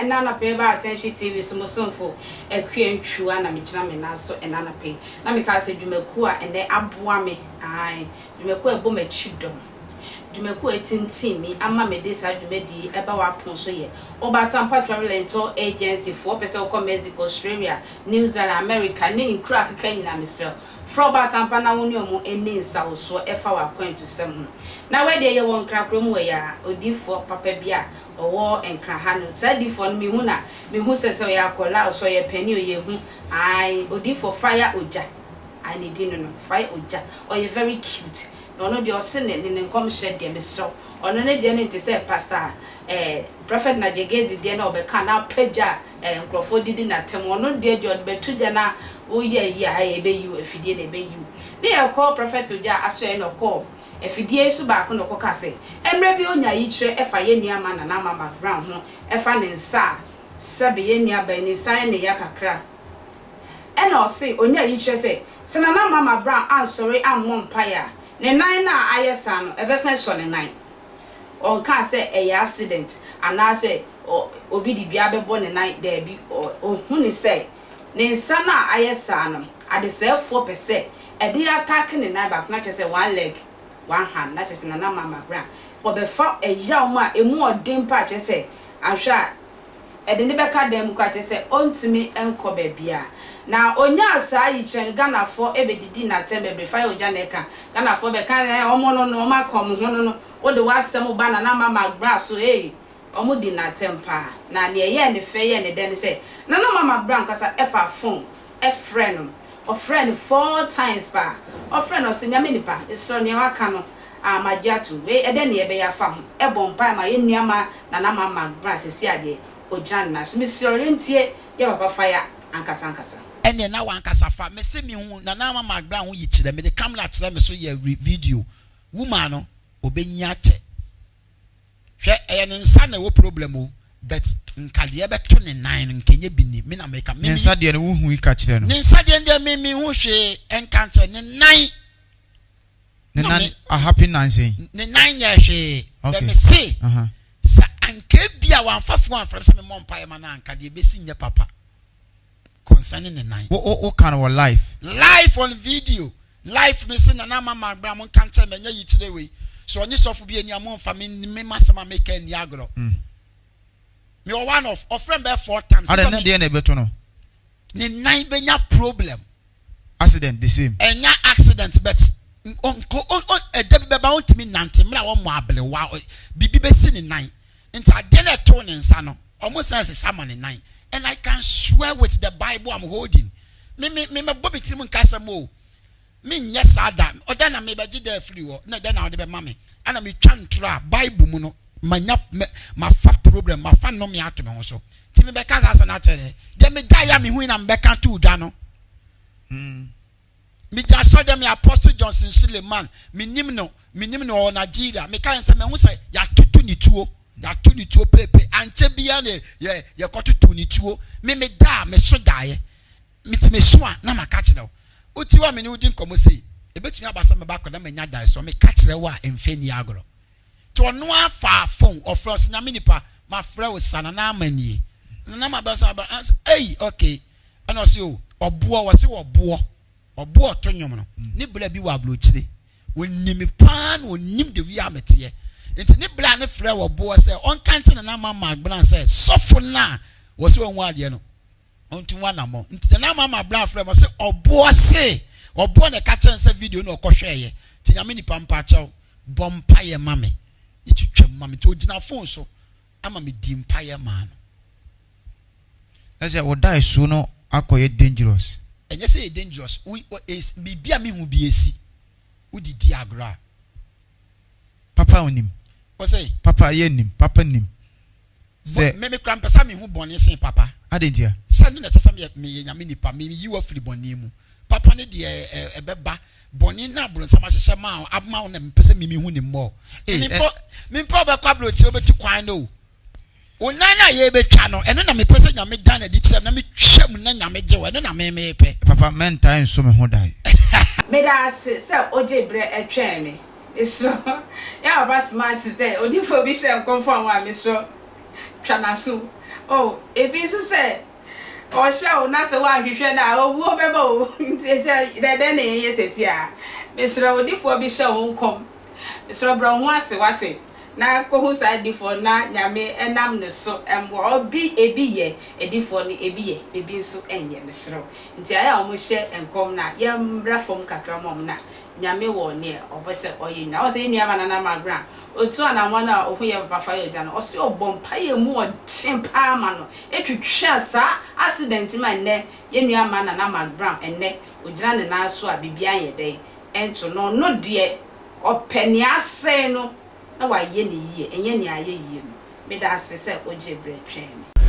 Ɛnnɛ anɔpa yi ɛba Attention TV so mo somfo Akua Ntwua na megyina me nan so ɛnnɛ anɔpa yi. Na mekaa sɛ dwumakuo a ɛnnɛ aboa me, ae, dwumakuo a ɛbɔ m'akyi dɔm, dwumakuo a ɛtintim me ama mede saa dwumadie yi ɛba w'apon so yɛ Obatampa Travel and Tour Agency foɔ. Wopɛ sɛ wokɔ Mexico, Australia, New Zealand, America ne nkuro a akeka nyinaa mesrɛ wo frɛ Obatampa na wo ne wɔn nni nsawosoɔ ɛfa w'akwantusɛm ho. Na wei deɛ yɛwɔ Nkran kurom wɔ yi ara, odiyifoɔ papa bi a ɔwɔ Nkran ha no, saa difoɔ no mehu no a, mehu sɛ sɛ ɔyɛ akwadaa o, sɛ ɔyɛ panin o, yɛhu, ae, odiyifoɔ Fire Ogya, ae ne din no no, Fire Ogya, ɔyɛ very cute, na ɔno deɛ ɔse ne ne ne nkɔmhyɛ deɛ mesrɛ wo, ɔno ne deɛ no nte sɛ Pastor eh, Prophet Nigel Gaisie deɛ no a ɔbɛka na apagya eh, nkorɔfoɔ didi no atɛm, ɔno deɛ deɛ ɔde bɛto gya na woyɛ ayi a, eh, ɛbɛyi wo, afidie no ɛbɛyi wo. Ne yɛkɔ Prophet Ogya asɔɛ na ɔkɔɔ Afidie yi so baako na ɔkɔkaa sɛ, Mmerɛ bi ɔnyaa yikyerɛ ɛfa yɛn nua ma Nana Ama McBrown ho ɛfa ne nsa a sɛbe yɛn nua baa yi ne nsa ayɛ ne ya kakra. Ɛna ɔse ɔnyaa yikyerɛ sɛ, sɛ Nana Ama McBrown ansɔre ammɔ mpaeɛ a, ne nan no a ayɛ saa no ɛbɛsan asɔ ne nan. Ɔnkaa sɛ ɛyɛ accident anaasɛ obi de dua bɛbɔ ne nan, daabi, ɔhunu sɛ ne nsa no a ayɛ saa no, adesɛefoɔ pɛ sɛ ɛde ataake ne nan baako, na kyerɛ sɛ one leg, one hand, na kyerɛ sɛ Nana Mama berɛ a ɔbɛfa ɛyaw mu a ɛmu ɔden paa, kyerɛ sɛ anhwɛ a ɛde no bɛka dan mu koraa, kyerɛ sɛ ɔntumi nkɔ baabiara. Na ɔnyaa saa yikyerɛ no, Ghanafoɔ bɛdidi no atɛm bebree, fire ogya na ɛka, Ghanafoɔ bɛka ɛɛ wɔn no no, wɔn aka wɔn ho no no, wode w'asɛm ba Nana Mama bra so ei, Wɔdi no atɛm paa. Na nea ɛyɛɛ no fɛ yɛɛ no dɛ ne sɛ, Nana Mama Brown ankasa faa fon frɛɛ no. Ɔfrɛɛ no four times paa. Ɔfrɛɛ no, ɔse, Nyame nipa, mesrɛ wo, nea woaka no, ah, magye atom. Wei, ɛdɛn na yɛbɛyɛ afa ho? Bɔ mpae ma yɛn nua ma Nana Mama Brown seesei a deɛ ɔgyina ne nan so. Mesrɛ wo, yɛntie yɛn papa Fire ankasa ankasa. Ɛneɛ na wankasa fa. Mese mehu Nana Ama McBrown ho yikyerɛ, mede camera kyerɛ me so yɛ video. Woman no, ɔbɛnyi akyɛ. Hwɛ ɛyɛ ne nsa na ɛwɔ problem o but nka deɛ ɛbɛto ne nan no nka ɛnyɛ bi ni me na meka me Ne nsa deɛ no wo hui ka kyerɛ no. Ne nsa deɛ deɛ me me hu hwee nka nkyerɛ ne nan. Ne nan a happen nan sɛn. Ne nan nyɛ hwee but me se sɛ anka ebi a wanfa fon anfrɛ me sɛ me mmɔ mpaeɛ ma no anka deɛ ebesi nyɛ papa. concerning ne nan. Wo wo wo ka no wɔ live. Live on video live me se nana ama ma bra mo nka nkyerɛ me ɛnyɛ yikyerɛ wei so ɔnye sɔfo bi ani a mo nfa me me masɛm a meka nni agorɔ mm. Me wɔ one of ɔfrɛ me bɛyɛ four times. Adɛ ne deɛ na ɛbɛto no. Ne nan bɛnya problem. Accident the same. Ɛnya accident but nko ɛda bi bɛba ɔntumi nante mmerɛ a wɔmmɔ abelewa biribi bɛsi ne nan. Nti adeɛ no ɛtoo ne nsa no ɔmo san sesa ma ne nan and I can swear with the bible I'm holding me me me mɛbɔ me tirim nka asɛm o me nyɛ saa da ɔdɛn na mebɛgye dɛ afiri hɔ na dɛn na ɔde bɛma me ɛna metwa ntorɔ a bible mu no manya mɛ mafa problem mafa nnome ato me ho so nti mebɛka saa asɛm no akyerɛ ne deɛ meda yɛ a mehui na mebɛka too dwa no hmm. Megye asɔre dɛ me Apostle Johnson Suleman, menim no, menim no, ɔwɔ Nigeria. Meka yɛn sɛ mahu sɛ yɛatoto ne tuo, yɛato ne tuo pepe. Ankyɛ biara na yɛ yɛkɔtoto ne tuo. Me meda a, meso daeɛ. Mete meso a, na maka kyerɛ wo. Wote hɔ a me ne wo di nkɔmmɔ sei, ebetumi aba sɛ mɛba akɔ na manya daeɛ so. Meka kyerɛ wo a, mfa nni agorɔ. Nti ɔno ara faa phone, ɔfrɛ ɔsɛ Nyame nipa, mafrɛ wo sa, Nana Ama nie. Nana Ama bɛsa aba, ei, okay. Ɛna ɔse o ɔboɔ wɔse ɔboɔ ɔboɔ ɔto nnwom no ne bra bi wɔ aburokyire ɔnim me paa na ɔnim de wi a meteɛ nti ne bra ne frɛ ɔboɔ sɛ ɔnka nkyɛ Nana Ama McBrown sɛ sɔfo no a wɔse ɔnhu adeɛ no ɔntu ho anammɔn nti Nana Ama McBrown frɛ mo sɛ ɔboɔ se ɔboɔ na ɛka kyerɛ no sɛ video no ɔkɔhwɛɛyɛ nti nyame nipa mpakyɛw bɔ mpaeɛ ma me ne twitwam ma me nti ɔgyina phone so ama me di mpaeɛ maa no. Na sɛ wo daeso no akɔyɛ dangerous. Ɛnyɛ sɛ ɛyɛ dangerous, wo wo es biribi a mehu bi esi, wode di agorɔ a. Papa onim. Wo se? Papa yɛ nim, papa nim sɛ. Me me koraa mepɛ sɛ mehu bɔne sen papa. Adɛn ntia? Sɛ ɛno na ɛsɛ sɛ meyɛ, meyɛ Nyame nipa, meyi wo afiri bɔne mu. Papa no deɛ ɛ ɛbɛba, bɔne no a bronsam ahyehyɛ maa wo, ama wo na mepɛ sɛ me mehu ne mmɔɔ. Ei, ɛ. Mempɛ, mempɛ wobɛkɔ abrɔkyire wobɛtu kwan no o. Wo nan no a yɛrebɛtwa no, ɛno na mepɛ sɛ Nyame da no adi kyerɛ me na metwa mu na Nyame gye wo, ɛno na me mepɛ. Papa, mɛntae nso me ho dae. Meda ase sɛ wogyee berɛ twɛn me. Mesrɛ wo, yɛ papa smart sɛ odiyifoɔ bi hyɛ nkɔm fa wo ho a, mesrɛ wo, twa n'aso. Oh, ebi nso sɛ ɔhyɛ wo na sɛ woanhwehwɛ no a, owuo bɛba o. Nti ɛsɛ dɛ dɛn na yɛnyɛ sɛsi a? Mesrɛ wo, difoɔ bi hyɛ wo nkɔm. Mesrɛ wo, brɛ wo ho ase, wate? Na kɔhu saa difoɔ no na Nyame nam ne so mmoa wo. Obi, ebi yɛ, adifoɔ no ebi yɛ, ebi nso nyɛ. Mesrɛ wo. Nti ayɛ a wɔhyɛ nkɔm no a, yɛmmra fam kakra ma wɔn na Nyame wɔ neɛ ɔpɛ sɛ ɔyɛ nyinaa. Woahu sɛ yɛn nuaba Nana Magran, ɔtu anamɔn a ɔhu yɛn papa fa yɛ ogya no, ɔse ɔbɔ mpaeɛ mu ɔden paa ma no, ɛtwitwaa saa accident ma ɛnnɛ yɛn nuammaa Nana Magbram ɛnnɛ ɔgyina ne nan so a biribiara nyɛ dɛn ɛnto no, ɔno deɛ ɔpɛ nea asɛe no na wayɛ no yie, ɛnyɛ nea ayɛ yie no. Meda ase sɛ wogyee berɛ twɛn me.